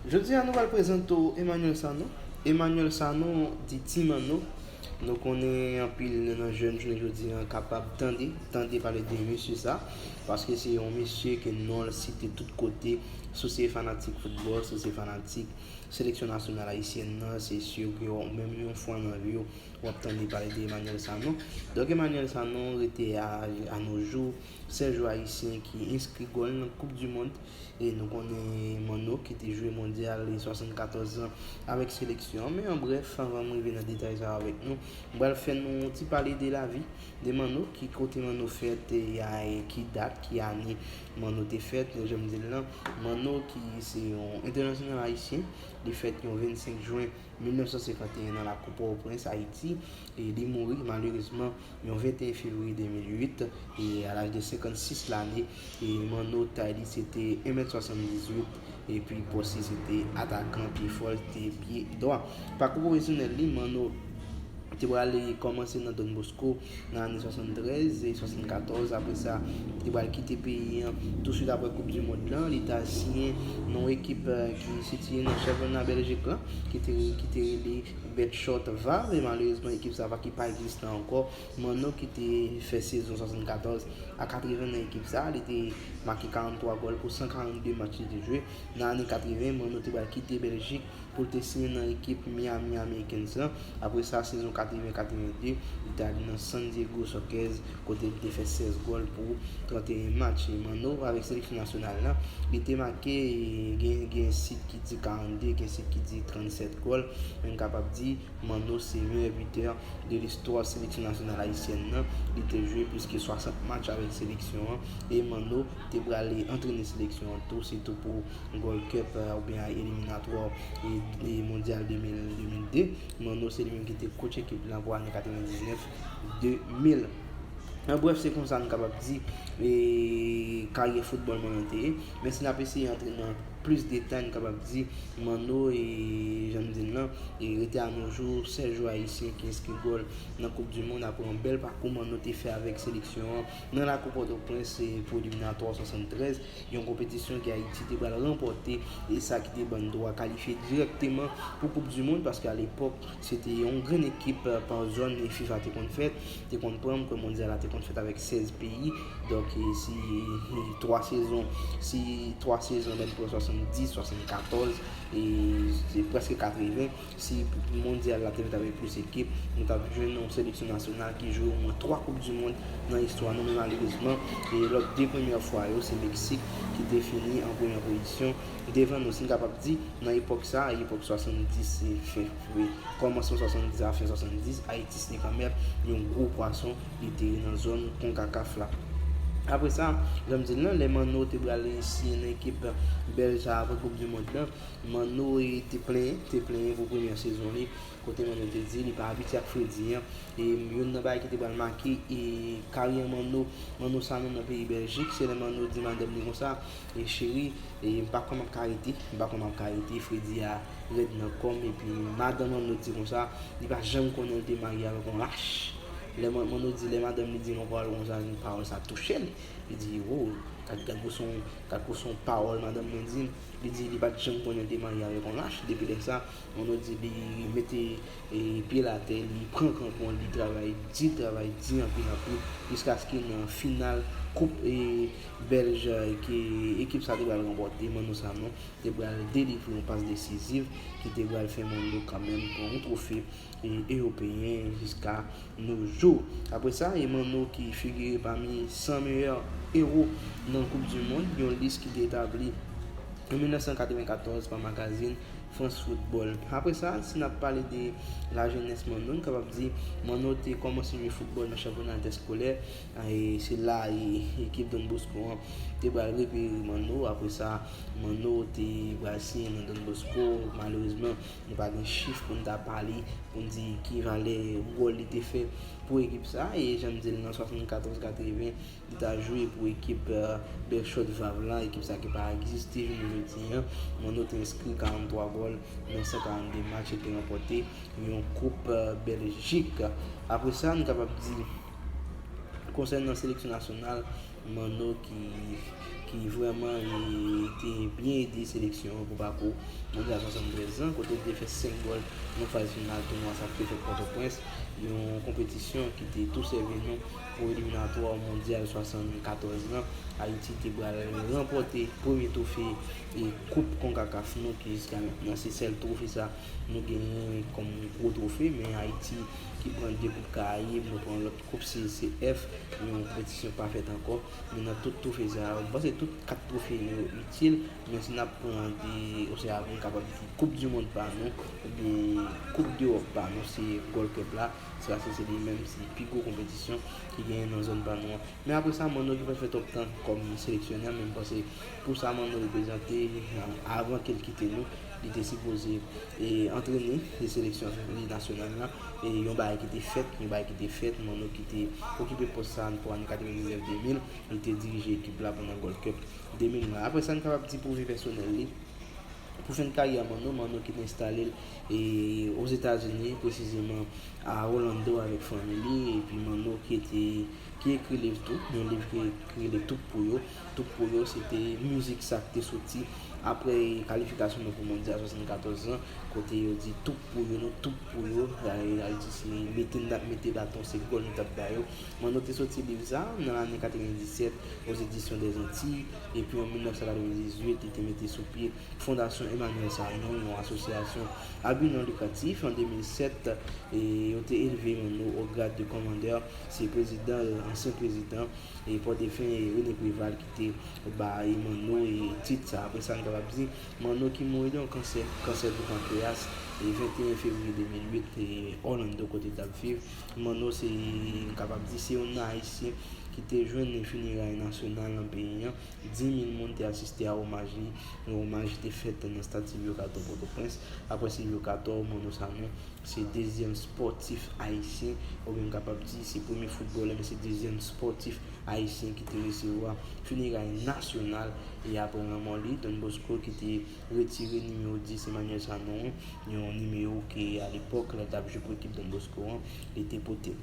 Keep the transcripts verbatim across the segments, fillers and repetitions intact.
Jodi a nou pral prezante w Emmanuel Sanon. Emmanuel Sanon di Ti Manno. Nou konnen anpil nan jèn jounen jodi a kapab tande, tande pale de mesye sa, paske se yon mesye ke non l site tout kote, si w se fanatik foutbòl, si w se fanatik seleksyon nasyonal ayisyèn nan, se si ke w menm yon fwa nan vi w, w ap tande pale de Emmanuel Sanon. Donk Emmanuel Sanon rete a, a nos jours, sèl jwè ayisyen ki enskri gòl nan Koup di Mond. E nou konnen Manno ki te jwe mondyal swasannkatorz lan avèk seleksyon an. Men an brèf, anvan m rive nan detay sa yo avèk nou, m pral fè nou yon ti pale de lavi de Manno, ki kote Manno fèt, e a, e ki dat, ki ane Manno te fèt, jan m di l lan. Manno ki se yon entènasyonal ayisyen, li fèt yon vennsenk jen mil nèf san senkanteyen nan lakou Pòtoprens, Ayiti, e li mouri malerezman yon venteyen fevriye de mil uit, e a laj de senkannsis lane. E Manno, tay li se te en mèt swasanndizuit, epi pòs li se te atakan, pye fò l te pye dwa. Pakou pwofesyonèl li, Manno te prale kòmanse nan Don Bosco nan ane swasanntrèz e swasannkatòz. Apre sa, li te pral kite peyi an tousuit apre Koup di Mond lan. Li ta siyen nan yon ekip, eh, ki sitiye nan chanpyona Bèljik lan, ki te, ki te rele Beerschot Waalwijk. E malerezman, ekip sa pa, ki pa egziste ankò. Manno ki te fè sezon swasannkatòz a katreven nan ekip sa, li te make karanntwa gòl pou san karannde match li te jwe. Nan ane katreven, Manno te pral kite Bèljik pou l te siyen nan ekip Miami Americans lan. Apre sa, sezon katreven katrevende, li te ale nan San Diego Sockers, kote li te fè sèz gòl pou trannteyen match. E Manno, avèk seleksyon nasyonal lan, li te make, gen, gen sit ki di karannde, gen sit ki di trannsèt gòl. Men m kapab di, Manno se meyè bitè de listwa seleksyon nasyonal ayisyèn nan. Li te jwe plis ke swasant match avèk seleksyon an. E Manno te prale antrene seleksyon an tou, sitou pou Gold Cup, eh, oubyen eliminatwa e, e mondyal de mil, de mil de. Manno se li menm ki te coach ekip lan pou ane katrevendiznèf de mil. An brèf, se konsa nou kapab di, e, karyè foutbòl Manno te ye. Men si n ap eseye antre nan plis detay, nou kapab di Manno, e, jan m di l lan, e rete a nos jours sèl jwè ayisyen ki enskri gòl nan Koup di Mond apre yon bèl pakou Manno te fè avèk seleksyon an nan lakou Pòtoprens, e, pou eliminatwa swasanntrèz, yon konpetisyon ke Ayiti te pral ranpòte, e sa ki te ban n dwa kalifye dirèkteman pou Koup di Mond, paske alepòk, se te yon grenn ekip, eh, pa zòn, e fifa te konn fè, te konn pran, ke mondyal la te konn fèt avèk sèz peyi. Donk, e si, e, twa sezon, si twa sezon, lè n pran swasanndis, swasannkatòz, e se prèske katreven, si mondyal la te fèt avèk plis ekip, nou t ap jwenn yon seleksyon nasyonal ki jwe omwen twa Koup di Mond nan istwa nou. Men malerezman, e lòt de premyè fwa yo, se Meksik ki te fini an premyè pozisyon devan nou. Si n kapab di, nan epòk sa, epòk swasanndis, e fen, wi, kòmansman swasanndis a fen swasanndis, Ayiti se kanmenm yon gwo pwason, li te ye nan zòn konkakaf la. Apre sa, jan m di l lan, lè Manno te prale siyen nan ekip bèl sa apre Koup di Mond lan, Manno, e, te plenyen, te plenyen pou premyè sezon li, kote Manno te di li pa abitye ak fredi an. E youn nan bagay ki te pral make, e, karyè Manno, Manno Sanon nan peyi Bèljik, se lè Manno di madanm li konsa, e, cheri, e, m pa kwè m ap ka rete, m pa kwè m ap ka rete, fredi a rèd nan kò m. Epi madanm Manno di konsa, li pa janm konnen l te marye avèk yon lach. Lè Man-, Manno di, lè madanm li di yon pawòl konsa, pawòl sa touche l. Li di, "Wo, gad, gad pou son, gad pou son pawòl madanm mwen di m." Li di li pa t janm konnen l te marye avèk yon lach. Depi lè sa, Manno di li mete, e, pye l atè, li pran kanpon, li travay di, travay di anpil, anpil, jiskaske nan final koup, e, bèlj, e, ke ekip sa te pral ranpòte, Manno Sanon te pral delivre yon pas desiziv ki te pral fè Manno kanmenm pran yon twofe, e, ewopeyen jiska nos jours. Apre sa, e Manno ki figire pami san meyè ewo nan Koup di Mond, yon lis ki te etabli an mil nèf san katrevenkatòz pa magazin France Football. Apre sa, si n ap pale de lajenès Manno, n kapab di Manno te kòmanse jwe foutbòl nan chanpyona entèskolè. E se la, e, ekip Don Bosco an te pral repere Manno. Apre sa, Manno te pral siyen nan Don Bosco. Malerezman, nou pa gen chif pou n ta pale, pou n di ki valè wòl li te fè pou ekip sa. E jan m di l, nan swasannkatòz katreven, li ta jwe pou ekip, eh, Beerschot Waalwijk la, ekip sa ki pa egziste jounen jodi an. Manno te enskri karanntwa gòl nan san karannde match e te ranpòte yon koup, eh, Bèljik. Apre sa, nou kapab di, konsènan seleksyon nasyonal, Manno ki, Li vrèman, li te byen ede seleksyon an pou pakou Mondyal swasanntrèz lan, kote li te fè senk gòl nan faz final tounwa sa ki te fèt Pòtoprens, yon konpetisyon ki te tou sèvi nou pou eliminatwa Mondyal swasannkatòz lan. Ayiti te pral ranpòte premye twofe e koup konkakaf nou, ki jiska mentnan se sèl twofe sa nou genyen kòm gwo twofe, men Ayiti ki pran de koup Karayib, nou pran lòt koup C C F, yon konpetisyon pa fèt ankò. Men nan tout twofe sa yo, m panse tout kat twofe yo itil, men si n ap pran de, oswa nou kapab di koup di mond pa nou, oubyen koup dewòp pa nou, se Gold Cup la, se paske se li menm, se pi gwo konpetisyon ki genyen nan zòn pa nou an. Men apre sa, Manno ki pral fè twòp tan kòm seleksyonè, men m panse pou sa Manno reprezante, avan ke l kite nou, li te sipoze e antrene seleksyon nasyonal la. E yon bagay ki te fèt, yon bagay ki te fèt, Manno ki te okipe pòs sa pou ane katrevendiznèf de mil, li te dirije ekip la pandan Gold Cup de mil lan. Apre sa, n kapab di pou vi pèsonèl li, pou fen karyè Manno, Manno ki te enstale l e Ozetazini, presizeman a Orlando avèk fanmi li, epi Manno ki te ki ekri liv tou, yon liv ki, ki rele Tout pou yo. Tout pou yo, se te mizik sa ki te soti apre kalifikasyon nou pou Mondyal swasannkatòz lan, kote yo di tout pou yo, nou tout pou yo. Sa vle di se mete n t ap mete baton, se gòl nou t ap ba yo. Manno te soti liv sa nan lane katrevendisèt, aux éditions des Antilles, epi an mil nèf san katrevendizuit, li te mete sou pye Fondasyon Emmanuel Sanon, yon asosyasyon a bi non likratif. An de mil sèt, e yo te elve Manno o grad de kòmandè. Se prezidan, ansyen prezidan, e Pòdefen, e René Préval ki te ba e Manno e tit sa. Apre sa, n kapab di Manno ki mouri de yon kansè, kansè di pankreyas, e venteyen fevriye de mil uit, e Orlando kote l t ap viv. Manno se, n kapab di, se youn nan Ayisyen ki te jwenn fineray nasyonal nan peyi an. Dis mil moun te asiste a omaj li. Yon omaj te fèt nan stad Sylvio Cator Pòtoprens. Apre Sylvio Cator, Manno Sanon se dezyèm spòtif ayisyen, oubyen m kapab di se premye foutbolè, men se dezyèm spòtif ayisyen ki te resevwa fineray nasyonal. E apre lanmò li, Don Bosco ki te retire nimewo dis Emmanuel Sanon an, yon nimewo ke alepòk lè l t ap jwe pou ekip Don Bosco an, li te pote.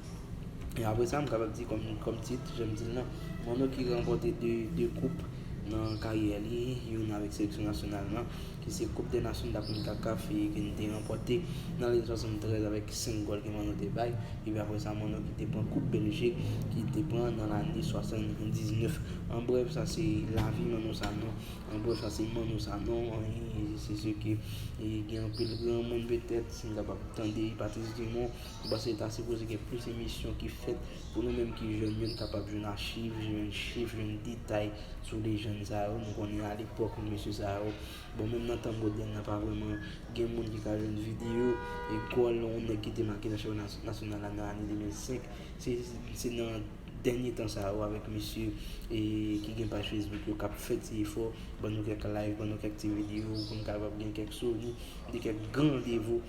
E apre sa, m kapab di kòm, kòm tit, jan m di l lan, Manno ki ranpòte de, de koup nan karyè li, youn avèk seleksyon nasyonal lan, ki se Coupe des Nations de la CONCACAF, e ke n te ranpòte nan lane swasanntrèz avèk senk gòl ke Manno te bay. Epi apre sa, Manno ki te pran Koup Beljik, ki te pran nan lane swasanndiznèf. An brèf, sa se lavi Manno Sanon. An brèf, sa se Manno Sanon. E se sè ke, e gen anpil granmoun petèt, si n kapab tande Patrice Dumont, m panse ta sipoze gen plis emisyon ki fèt pou nou menm ki jèn yo, n kapab jwenn achiv, jwenn chif, jwenn detay sou lejann sa yo. Nou konnen alepòk, mesye sa yo, bon, menm nan tan modèn nan, pa vrèman gen moun ki ka jwenn videyo e gòl yon nèg ki te make nan chanpyona nas-, nasyonal la nan ane de mil senk. Se, se nan dènye tan sa yo avèk mesye e ki gen paj Facebook yo k ap fè ti efò, ban nou kèk live, ban nou kèk ti videyo pou n kapab gen kèk souvni de kèk gran randevou,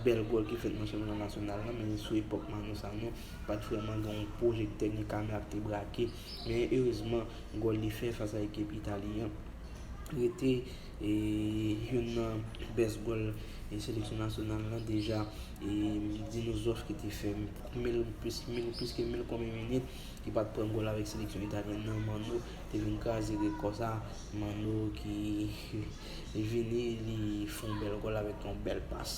bèl gòl ki fèt nan chanpyona nasyonal lan. Men sou epòk Manno Sanon, pa t vrèman gen yon pwojektè ni kamera ki te brake. Men erezman, gòl li fè fas a ekip Itali an rete e youn nan bèst gòl e seleksyon nasyonal lan deja. E Dino Zoff ki te fè mil, plis, mil, plis ke mil konbyen minit, ki pa t pran gòl avèk seleksyon italyèn nan, Manno te vin kraze rekò sa. Manno ki vini, li fè yon bèl gòl avèk yon bèl pas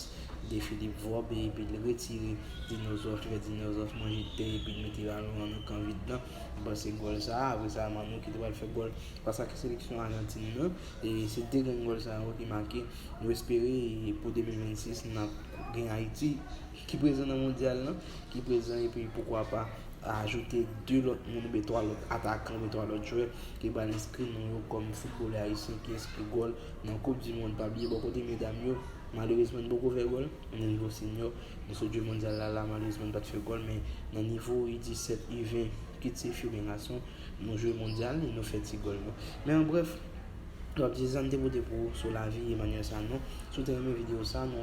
de Philippe Vorbe, epi l retire Dino Zoff, fè Dino Zoff manje tè, epi l mete balon an nan kan vid lan. M panse gòl sa, apre sa, Manno ki te pral fè gòl fas a seleksyon Ajantin nan. E se de grenn gòl sa yo ki make. Nou espere pou de mil vennsis, n ap gen Ayiti ki prezan nan mondyal lan, ki prezan, epi poukwa pa ajoute de lòt moun oubyen twa lòt atakan oubyen twa lòt jwè ki pral enskri non yo kòm foutbolè ayisyen ki enskri gòl nan Koup di Mond. Pa bliye bò kote medam yo, malerezman n poko fè gòl. Nan nivo senyò, nou sot jwe mondyal la, la malerezman n pa t fè gòl, men nan nivo U disèt, U ven, kit se fi oubyen gason, nou jwe mondyal e nou fè ti gòl nou. Men an brèf, w ap di sa n te pote pou ou sou lavi Emmanuel Sanon. Si w te renmen videyo sa, nou,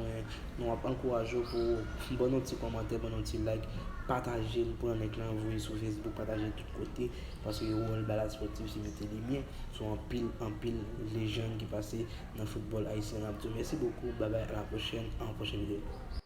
nou ap ankouraje w pou w ban nou ti kòmantè, ban nou ti like, pataje l, pran link lan, voye sou Facebook, pataje l tout kote, paske wòl Bal Spòtif se mete limyè sou anpil, anpil lejann ki pase nan foutbòl ayisyen. N ap di w mèsi bokou, babay, à la prochaine, an pwochen videyo.